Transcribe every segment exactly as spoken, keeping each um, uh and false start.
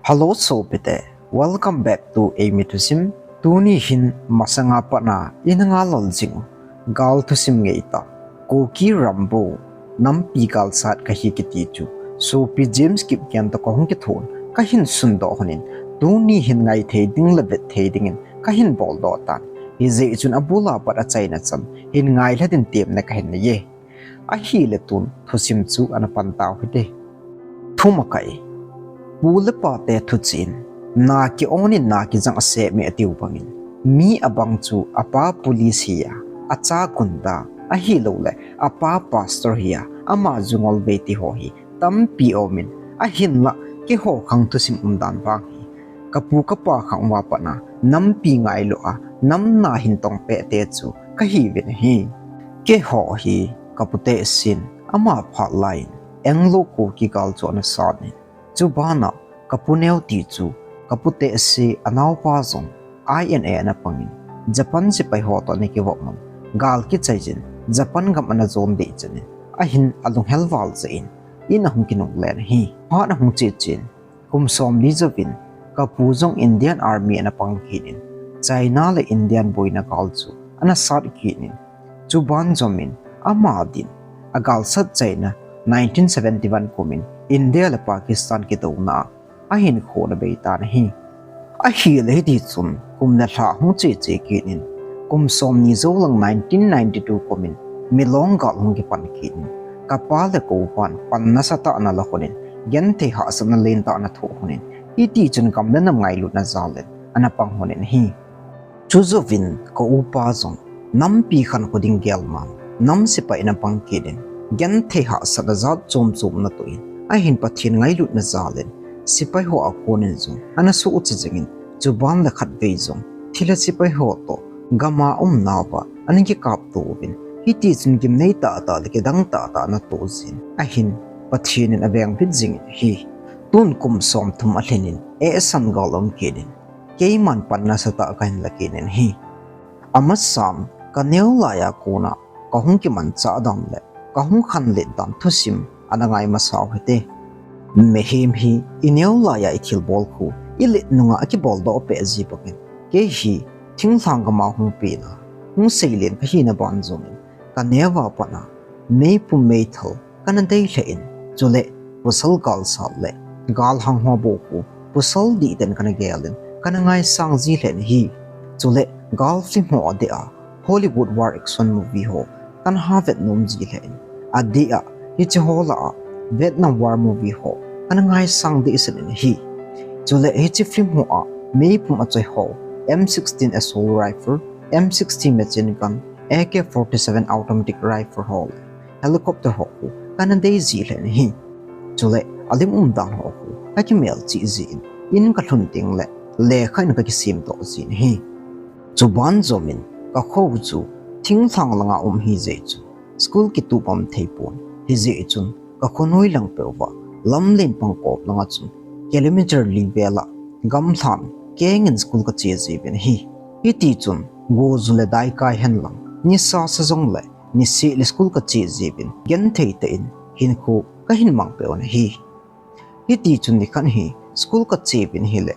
Hello sopite, welcome back to Eimi Thusim. Tuni hin masanga patna ina ngai lol jing u gal thusim ngeitah, Kuki Rambo, nampi galsat kahi kiti chu sopi James Kipgen toh kahung kithon kahin sundoh lhonin, tuni hin ngai thei ding le vet thei dingin kahin boldoh tan. Hijeh chun abul a pat achaina chan hin ngailhah din temna kahin nei e. Ahile tun thusim chu ana pan tau hite. Thumakai. Pu le pate thuchih in, na ki-on in na kijang asem e atiu bangin, mi abang chu apa police hi a, acha gunda, ahilouleh apa pastor hi a, ama jungol vei ti ho hi tampi umin, ahinlah keiho khang thusim umdan vang hi kapu kapa khang uva patna nampi ngailu a, nam na hin tong peh te chu kahiuvin ahi. Keiho hi kapu tehsen ama phat laiyin Anglo Kuki gal chu ana sat in, chubana kapu neo ti chu kapu tehse anaopa jong I N A ana pangin, Japan sepai ho toh ana kivop un, gal kichai jin Japan gam ana jon deh chan in, ahin alunghel val jeh in, in ahung kinung len ahi. Phat ahung che chen, kum somli jouvin, kapu jong Indian Army ana pang kit in, China le Indian boina gal chu ana sat kit in, chuban jomin, ama din agalsat chaina nineteen seventy-one kumin India le Pakistan kidouna a ahinkho ana bei tan ahi. Ahile hiti chun kum le lha hung che che kit in, kum somni jou lang nineteen ninety-two kumin Milong gal hung kipan kit in, kapa le ka upan pan nasatah ana la lhonin, genthei hahsatna lentah ana thoh lhonin, hiti chun gam le nam ngailutna jal in ana pang lhonin ahi. Chujouvin ka upa jong nampi khankho ding gelman, nam sepai in ana pang kit in, genthei hahsatna jat chom chom ana toh in, ahin Pathen ngailutna jal in, sepai ho a konin jong ana suhcha jingin, chuban le khatvei jong thilha sepai ho toh gam a umnauva ana kikapto uvin, hiti chun gimnei tahtah le kidang tahtah ana toh jin, ahin Pathen in avengbit jingin ahi. Tun kum somthum alhin in, eisan gal aum kit in, keiman pan nasatah kahin la kit in ahi. Amasan, ka neo laiya kona kahung kimanchah dan le kahung khanlet dan thusim ana ngai masa u hite. Mihem hi i neo laiya i thilbol khu i let nunga akiboldoh peh ji bangin, kei hi thinglhang gam a hung pen a hung seilen kahina ban jongin, ka neo a patna meipum meithal kana dei lheh in, chule pasal galsat le galhang ho bou khu pasal dihtah in kana gel in, kana ngaisang ji lheh in ahi. Chule gal film ho adeh a Hollywood war action movie ho kana ha vet nom ji lheh in, adeh a hiche ho lah a Vietnam war movie ho kana ngaisang dehset in ahi. Chule hiche film ho a meipum achoi ho, M sixteen assault rifle, M sixty machine gun, A K forty-seven automatic rifle ho le helicopter ho khu kana dei ji lheh in ahi. Chule alim umdan ho khu kakimel cheh jin, in kalhun teng le lekha in kakisemdoh jin ahi. Chuban jomin ka kho chu thinglhang langa um hijeh chun school kitup aum thei pon, hijeh chun ka khonoi lang peuva lamlen pangkop langa chun kilometer li vel a gamlhan kengin school kache jiuvin ahi. Hiti chun goju le daikai henlang, nisa sa jongle niseh le school kache jiuvin, genthei tah in hinkho kahin mang peh un ahi. Hiti chun nikhat hi school kache uvin ahile,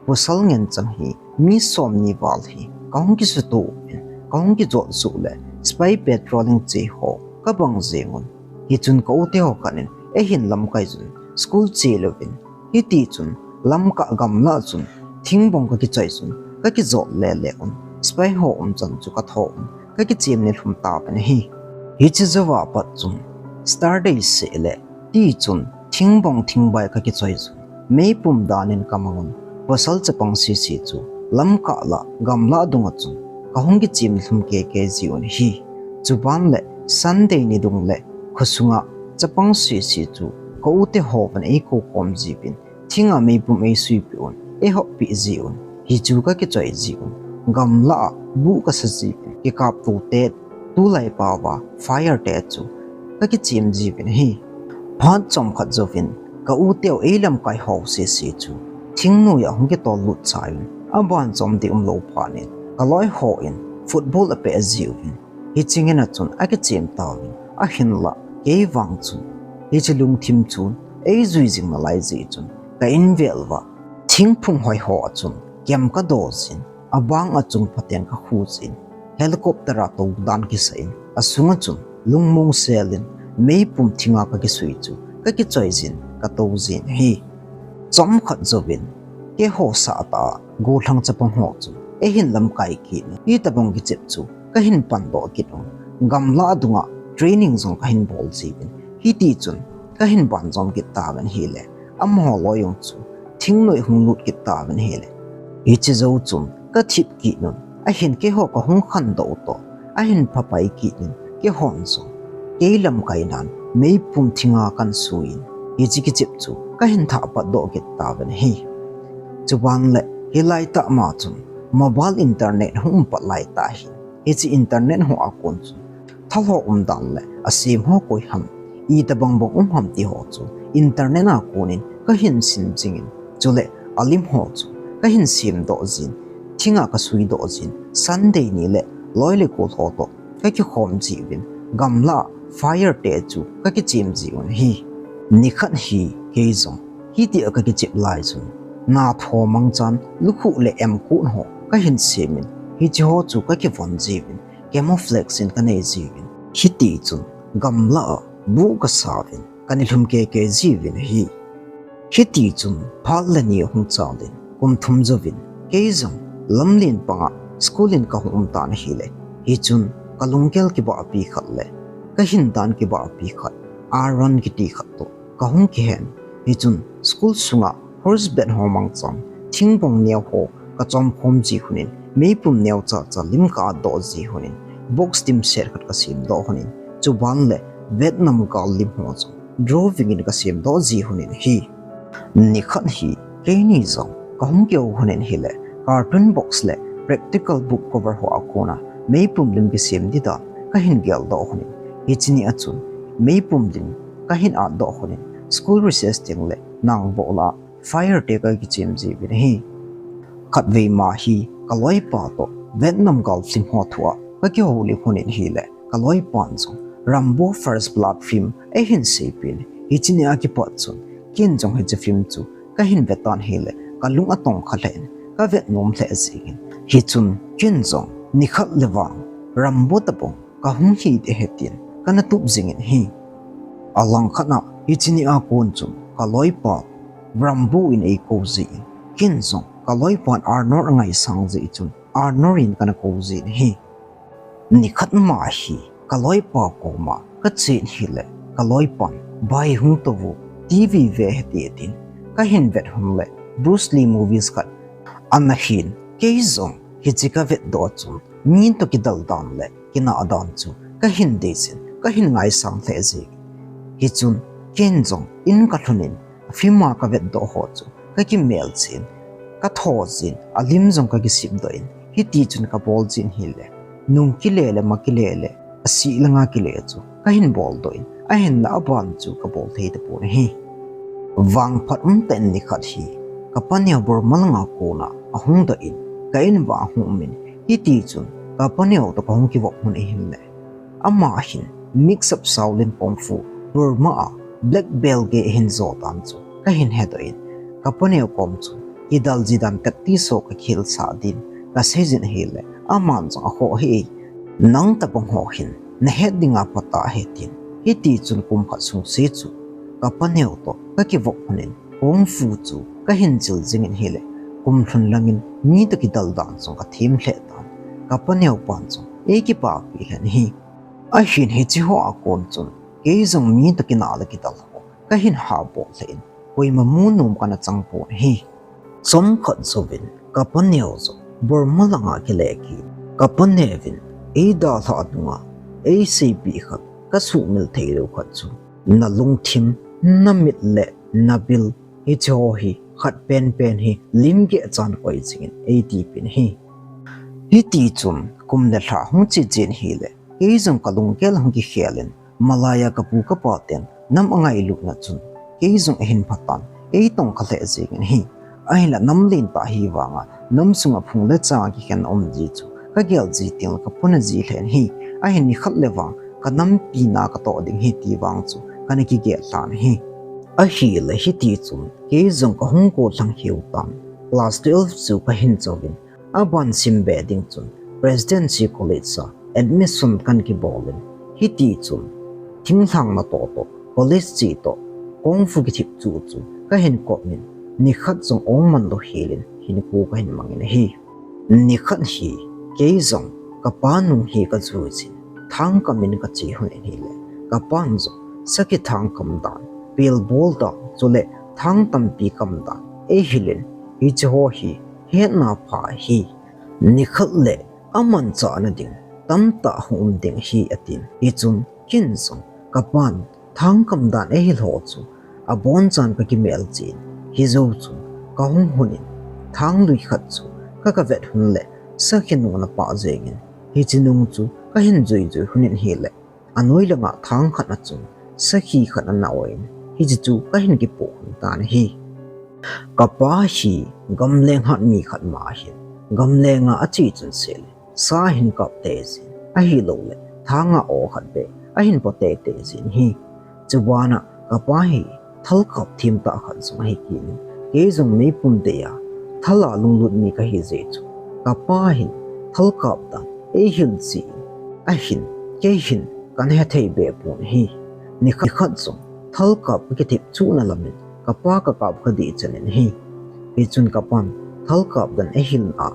pasal ngen chang hi mi somni val hi kahung kisuto uvin, kahung kijot suh le spy patrolling che ho kabang jeng un. Hichun ka u te ho khat in eihin lamkai jun school che louvin, hiti chun lamkah gamlah chun thingbong kakichoi jun kakijot lele un, spy ho umchan chu katho un kakichem nilhum tauvin ahi. Hiche jouva pat chun Saturday seh le tichun thingbong thingbai kakichoi jun, meipum dan in kamang un, pasal chapang sese chu lamkah lah gamlah dunga chun kahung kichem lhum keke jiuvin ahi. Chuban le Sunday nidung le khosunga chapang sese chu ka u te hon eikou khom jiuvin, thinga meipum eisuipeh un, eihoppeh jiuvin, hichu kakichoi jiuvin, gamlah a buh kasa jiuvin, kikapto te, tulai paova fire te chu kakichem jiuvin ahi. Phat chomkhat jouvin ka u teu eilamkai ho sese chu thingnoiya hung kitol lut chai un, aban chom ding umlou phat in kaloi hon football apeh jiuvin, hiche ngen a chun akichem tauvin, ahinlah kei vang chun hiche lungthim chun eijui jing nalai jeh chun ka in vel uva Thingphung hoi ho a chun kem ka do jin, abang a chung phaten ka khu jin, helicopter a tou dan kisa in, asunga chun lungmong sel in, meipum thinga ka kisui chu ka kichoi jin, ka tou jin ahi. Chomkhat jouvin, keiho sah tah a gollhang chapang ho chun eihin lamkai kit in, hitobang kichep chu ka hin pan doh kit un, gamlah dunga training jong ka hin bol jiuvin, hiti chun ka hin ban jom kit tauvin ahile, amaho loi jong chu thingnoi hung lut kit tauvin ahile, hiche jou chun ka thip kit un, ahin keiho ka hung khandoh u toh, ahin phapai kit in, keihon jong kei lamkai nan meipum thinga kan sui in, hiche kichep chu ka hin thah pat doh kit tauvin ahi. Chuban le hilai tah ma chun mobile internet hung um pat lai tah hin, hiche internet ho a kon chun thal ho umdan le asem ho koi ham, itobang bang um ham ti ho chu internet a kon in ka hin sim jing in, chule alim ho chu ka hin sem doh jin, thinga ka sui doh jin, Sunday ni le loi le gol ho toh ka kikhom jiuvin, gamlah a fire te chu ka kichem jiuvin ahi. Nikhat hi kei jong hitia ka kichep lai chun, nath ho mangchan lukhuh le emkut ho ka hin sem in, hiche ho chu ka kivon jiuvin, camouflage in ka nei jiuvin, hiti chun gamlah a buh ka sauvin, ka nilhum kei kei jiuvin ahi. Hiti chun phat le ni ahung chal in, kum thum jouvin, kei jong lamlen panga school in ka hung um tan ahile, hichun ka lunggel kibahpi khat le ka hin dan kibahpi khat, Aaron kiti khat toh ka hung kihen. Hichun school sunga horse bed ho mangchan, thingbong neo ho ka chomkhom ji lhonin, meipum neocha cha lim ka atdoh ji lhonin, box dimset khat ka semdoh lhonin, chuban le Vietnam gal lim ho jong drawing in ka semdoh ji lhonin ahi. Nikhat hi keini jong ka hung kihou lhonin ahile, carton box le practical book cover ho a kona meipum lim kisem di dan ka hin geldoh lhonin, hiche ni a chun meipum lim ka hin atdoh lhonin, school recess teng le nang boh lah a fire te ka kichem jiuvin ahi. Khatvei ma hi ka loipa toh Vietnam gal film ho thua ka kihoulim lhonin ahile, ka loipan jong Rambo First Blood film eihin seipeh in, hiche ni a kipat chun ken jong hiche film chu ka hin vetan ahile, ka lung atongkha lheh in, ka vet nom lheh jengin, hichun ken jong nikhat le vang Rambo tobang ka hung hi ding ahi tin ka na tup jingin ahi. Alangkhat a hiche ni a kon chun ka loipa Rambo in eikou jin, ken jong ka loipan Arnold angaisang jeh chun Arnold in ka na kou jin ahi. Nikhat ma hi ka loipa koma ka chen ahile, ka loipan, "Bai hung tou vo, TV ve hite," tin ka hin vet lhon le Bruce Lee movies khat ana hin, kei jong hiche ka vetdoh a chun mi toh kidal dan le kinah dan chu ka hin dei jin, ka hin ngaisang lheh jengin, hichun ken jong in ka lhunin, film a ka vetdoh ho chu ka kimel jin, ka tho jin, alim jong ka kisipdoh in, hiti chun ka bol jin ahile, nung kile le ma kile le asih langa kile chu ka hin boldoh in, ahinla aban chu ka bol thei tapon ahi. Vangphat umtah in nikhat hi ka paneo Burma langa kona ahung doh in, ka in uva ahung um in, hiti chun ka paneo toh ka hung kivop lhon ahinle, ama hin mix up Shaolin Kung Fu, Burma a black belt gei ahin jo dan chu ka hin hedoh in, ka paneo kom chu kidal ji dan practice ho ka kihilsah din ka seijin ahile, aman jong akhoh hih e, "Nang tobang ho hin nahet dinga phatah ahi," tin. Hiti chun kum khat sungse chu ka paneo toh ka kivop lhonin, Kung Fu chu ka hin jil jingin ahile, kum lhun langin mi toh kidal dan jong ka them lheh tan, ka paneo pan jong eikipapi lheh in ahi. Ahin hiche ho a kon chun kei jong mi toh kinah le kidal ho ka hin habol lheh in, koima mu nom ka na chang pon ahi. Chomkhat jouvin ka paneo jong Burma langa kile kit in, ka paneo vin eidalhah nunga eiseipeh khat, ka sumil theilou khat chu, "Na lungthim, na mit le na bil, hiche ho hi khat penpen hi lim geh chan koi jingin," eitipeh in ahi. Hiti chun kum le lha hung che chen ahile, kei jong ka lunggel hung kikhel in, malai a ka pu ka pa ten nam angailutna chun kei jong ahin phatan, eitongkha lheh jengin ahi. Ahinla nam lentah ahi vanga nam sunga phung le chang kikhen aum ji chu ka gel ji tengle ka puna ji lheh in ahi. Ahin nikhat le vang ka nampi na ka toh ding ahi ti vang chu ka na kigel lhan ahi. Ahile hiti chun kei jong ka hung gollhang kheu tan, Class twelve chu kahin chouvin, aban sim be ding chun Presidency College a admission kan kibol in, hiti chun thinglhang natoh toh college che toh kung fu kithip chu chu kahin kop in, nikhat jong ong man lou hel in hinkho kahin mang in ahi. Nikhat hi kei jong kapa nung hi kajui jin, thangkam in kache hon in ahile, kapan jong sakhi thangkam dan, pel bol dan, chule thang tampi kam dan eihil in, hiche ho hi hetna pha ahi. Nikhat le amanchah na ding tamtah hung um ding ahi, atin. Hichun ken jong kapan thangkam dan eihil ho chu abonchan kakimel jin, hijou chun kahung hon in, thang lui khat chu ka, kavet hon le sakhi nung ana pah jeng in, hiche nung chu kahin jui jui hon in ahile, anoi langa thang khat a chun sakhi khat ana oi in, hiche chu kahin kipoh hon tan ahi. Kapa hi gamleng hat mi khat ma ahin, gamleng a ache chun sele sa ahin kap tei jin, ahilou le thang a o khat beh ahin po tei tei jin ahi. Chuban a kapa hi thal kap them tah khat jong ahi kit in, kei jong meipum dei a thal a lunglut mi kahi jeh chun, kapa hin thal kap dan eihil jin, ahin, kei hin kana hethei be pon ahi. Nikhat jong thal kap kakithip chuh na lam in kapa kakap kha ding chan in ahi. Hichun kapan thal kap dan eihil na a,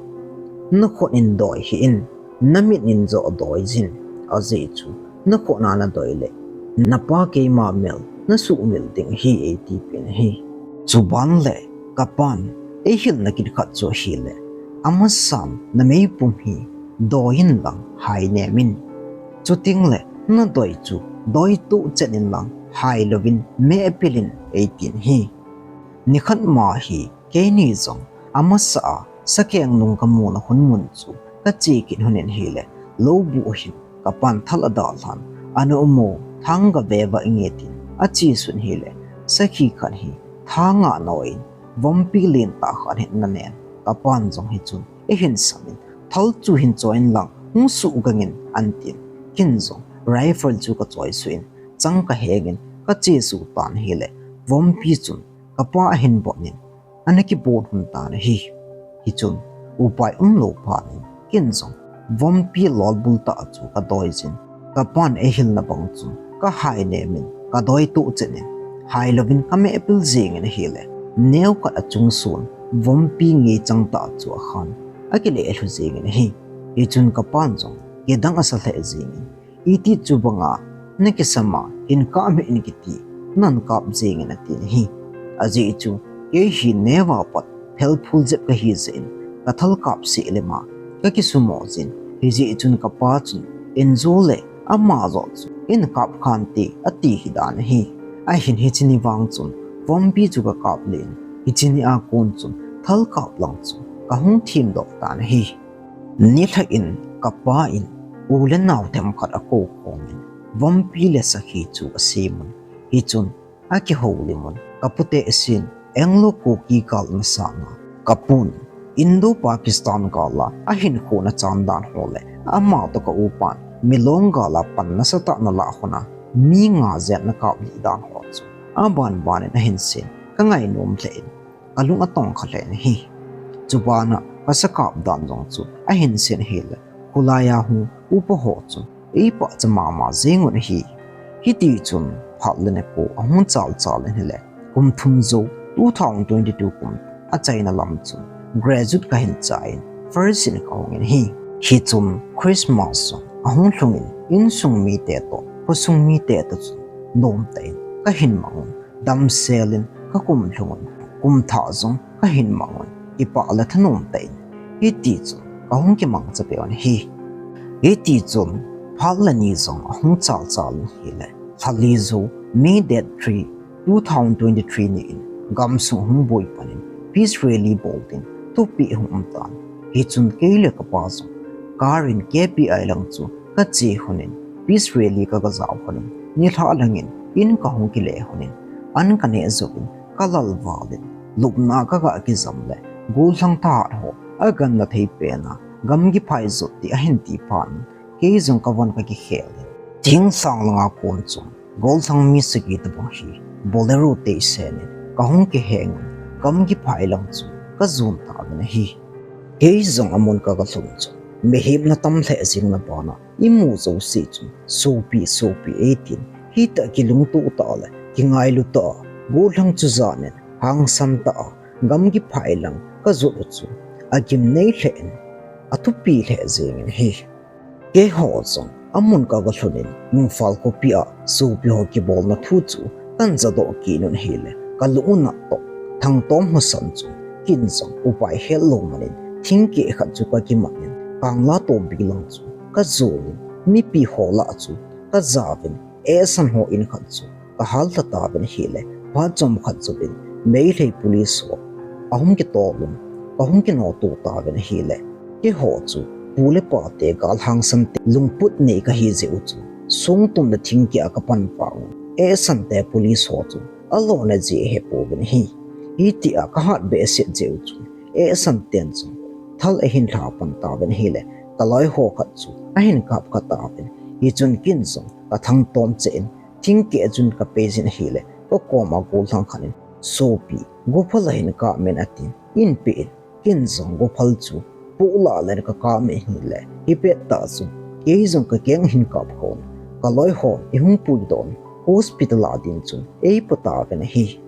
nakhut in doi hih in, namit in jong doi jin, ajeh chu nakhut a nadoi le napa keima mel nasuhmil ding ahi, eiti pen ahi. Chuban le kapan eihil na kit khat chu ahile, amasan nameipum hi doi in lang hai nem in, chuteng le nadoi chu doi toh chet in lang hai louvin mehpil in, eitin ahi. Nikhat ma hi keini jong amasa a sakeng nung kamuna hon mun chu kache kit hon in ahile, loubuh hin kapan thal adalhan, ana um o, thang gave vah inge, tin ache sun ahile, sakhi khat hi thang a ana oi in, vompi lentah khat hin ana nen, kapan jong hichun eihin sam in, thal chu hin choi in lang hung suhgang in, atin. Ken jong rifle chu kachoi suh in, chang kaheng in kache suh tan ahile, vompi chun kapa ahin bot in, ana kibot hon tan ahi. Hichun upai umlou phat in ken jong vompi lolbul tah chu kadoi jin, kapan eihil na bang chun kahai nem in kadoi toh chet in, hai louvin kamehpil jeng in ahile, neokhat achung sun vompi ngei chang tah chu akhan, akile lhu jeng in ahi. Hichun kapan jong kidang asa lheh jeng in, iti chu banga nakisam a hin kap hih in kiti, nan kap jeng in, atin ahi. Ajeh chu kei hi neo a pat phelphul jep kahi jeh in, kathal kap seh le ma kakisumo jin, hijeh chun kapa chun in jo le ama joh chu in kap khan te, ati hi dan ahi. Ahin hiche ni vang chun vompi chu kakap le in, hiche ni a kon chun thal kap lang chu kahung themdoh tan ahi. Nilhah in kapa in u le nao themkhat akou khom in, vompi le sakhi chu asem un. Hichun akihoulim un, kapute asin, Anglo Kuki gal masanga kapun Indo-Pakistan gal a ahinkho na chan dan ho le, ama toh ka upan Milong gal a pan nasatah ana lah hon a, mi nga jen ana kaplih dan ho chu aban ban in ahin sen, kangainom lheh in, kalung atongkha lheh in ahi. Chuban a kasakap dan jong chu ahin sen ahile, khulai a hung upa ho chun eipachat mama jeng un ahi. Hiti chun phat le nikho ahung chal chal in ahile, kum thum jou, two thousand twenty-two kum achaina lam chun graduate kahin chai in, first in kahung in ahi. Hichun Christmas jong ahung lhung in, insung mite toh khosung mite toh chun nomtah in kahin mang un, damsel in kakum lhung un, kumthah jong kahin mang un, kipah le thanom tah in hiti chun kahung kimang chapeh un ahi. Hiti chun phat le ni jong ahung chal chal in ahile, lha li jou, May date three, two thousand twenty-three ni in gamsung hung boi pan in peace rally bol din thupeh hung um tan. Hichun kei le kapa jong car in K P I lang chu kache hon in, peace rally kaga jao hon in, nilhah lang in in kahung kile hon in, an kaneh jou in, kalal val in, lupna a kaga kijam le, gollhang thahat ho aganna thei pen a gamgi phai jot ti ahin ti phat in, kei jong kavon kakikhel in, thinglhang langa kon chun gollhang mi sagi tobang hi Bolero te isen in kahung kiheng un, gamgi phai lang chun kajon tauvin ahi. Kei jong amun kagalhun chun, mihem natam lheh jeng na bana, imu jouse chun, sopi, sopi eitin, hitah kilungtoh tah le, kingailu tah a, gollhang chu janin, hangsan tah a, gamgi phai lang kajot u chu, agimnei lheh in, athupi lheh jengin ahi. Keiho jong, amun kagalhun in, Imphal khopi a, sopi ho kibolna thu chu, kahin jadoh kit un ahile, kalung u natoh, Thangtom ho san chun, ken jong, upai hellou manin, thingkeh khat chu kakiman in, Kangla topi lang chu, kajonin, mipi ho lah chu, kajaovin, ehsan ho in khat chu, kahal lha tauvin ahile, phat chomkhat jouvin, Meitei police ho, ahung kitol un, kahung kinoto tauvin ahile, keiho chu, pu le pate gal hangsan te lungput nei kahi jeh u chun, songtum le thingkeh a kapan vang un, ehsan te police ho chun, alona jeh ahepouvin ahi. Hitia kahat behseh jeh u chun, ehsan ten chun, thal ahin lha pan tauvin ahile, kaloi ho khat chu, ahin kap kha tauvin, hichun ken jong, kathangtom cheh in, thingkeh chun kapeh jin ahile, kakoma gollhang khat in, sopi, gophal ahin kap in atin, einpeh in, ken jong gophal chu, pohlah len kakap in ahile, hipet tah chun, kei jong kakeng ahin kap khon, kaloi hon, eihung puidoh in, hospital a ding chun, eipo tauvin ahi.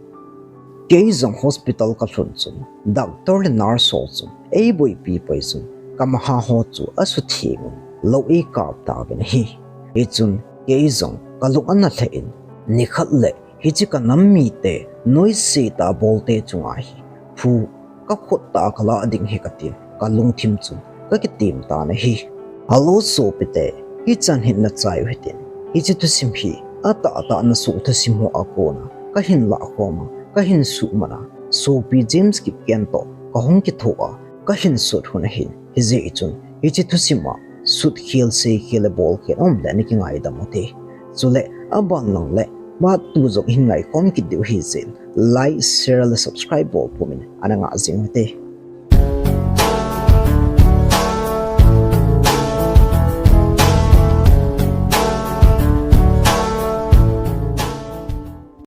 Kei jong hospital kalhun chun, doctor le nurse ho chun, eiboipi poi chun, kamaha ho chu asutheng un, lou eikap tauvin ahi. Hichun, kei jong kalung ana lheh in, nikhat le hiche kanam mite, noise tah a bolte chunga hi, phu, kakhut tah a kalah ding ahi katin, kalungthim chun, kakitem tan ahi. Hello sopite, hichan hin nachai u hitin, hiche thusim hi, atahtah nasuh thusim ho a kona, kahin lahkhom a, kahin suhmang a, sopi James Kipgen toh, kahung kitho a, kahin sut hun ahin, hijeh chun, hiche thusim a, sutkhel, seikhel le bolkhel aum le nakingaidam ute. Chule, aban lang le, part two jong hin ngaikhom kit diu ahi jeh in, like, share le subscribe bol pumin, ana nga jing ute.